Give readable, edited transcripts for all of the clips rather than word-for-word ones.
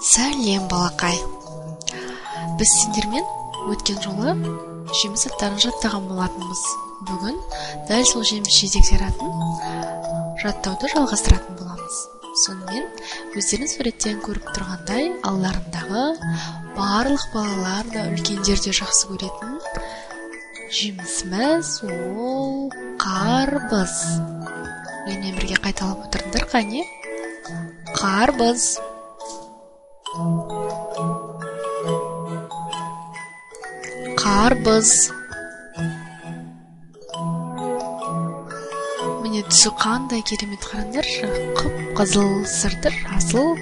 Сәлем, балақай. Біз сендермен өткен жолы жеміс аттарын жаттаған болатынбыз. Бүгін дәл сол жеміс жидектер атын жаттауды жалғастыратын боламыз. Сонымен өздерің суреттен көріп тұрғандай, алдарындағы барлық балалар да, үлкендер де жақсы көретін жемісіміз ол қарбыз. Менімен бірге қайталап отырыңдар, қане? Қарбыз. Қарбыз. Міне түсі қандай керемет, қараңдаршы. Қып-қызыл, сырты жасыл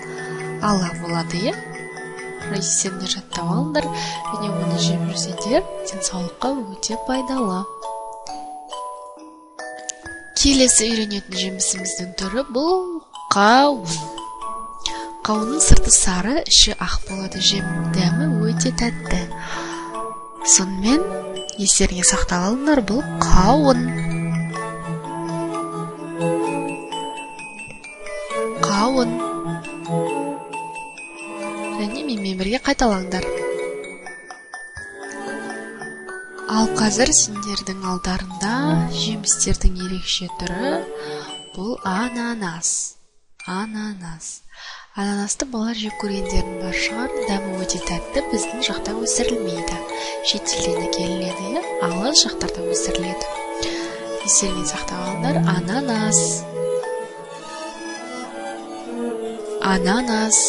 ала болады, иә? Естеріңде жаттап алыңдар. Және оны жеп жүрсеңдер, денсаулыққа өте пайдалы. Келесі үйренетін жемісіміздің түрі бұл қауын. Қауынның сырты сары, іші ақ болады. Жем дәмі өте тәтті. Сонымен естеріңе сақтап алыңдар, бұл қауын. Қауын. Және менімен бірге қайталаңдар. Ал қазір сендердің алдарында жемістердің ерекше түрі бұл ананас. Ананас. Ананасты балалар жеп көргендерің бар шығар. Дәмі өте тәтті, біздің жақта өсірілмейді. Шетелден әкелінеді, иә? Алыс жақтарда өсіріледі. Естеріңе сақтап алыңдар. Ананас. Ананас.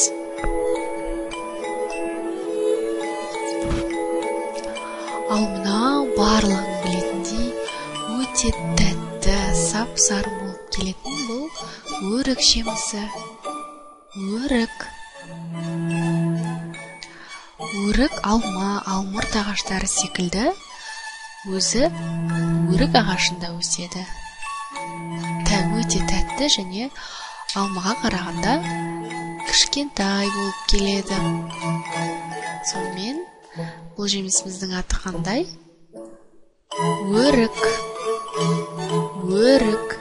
Ал мынау барлығын білетіндей өте тәтті, сап-сары болып келетін бұл өрік жемісі. Өрік. Өрік алма, алмұрт ағаштары секілді өзі өрік ағашында өседі. Өте тәтті және алмаға қарағанда кішкентай болып келеді. Сонымен бұл жемісіміздің аты қандай? Өрік. Өрік.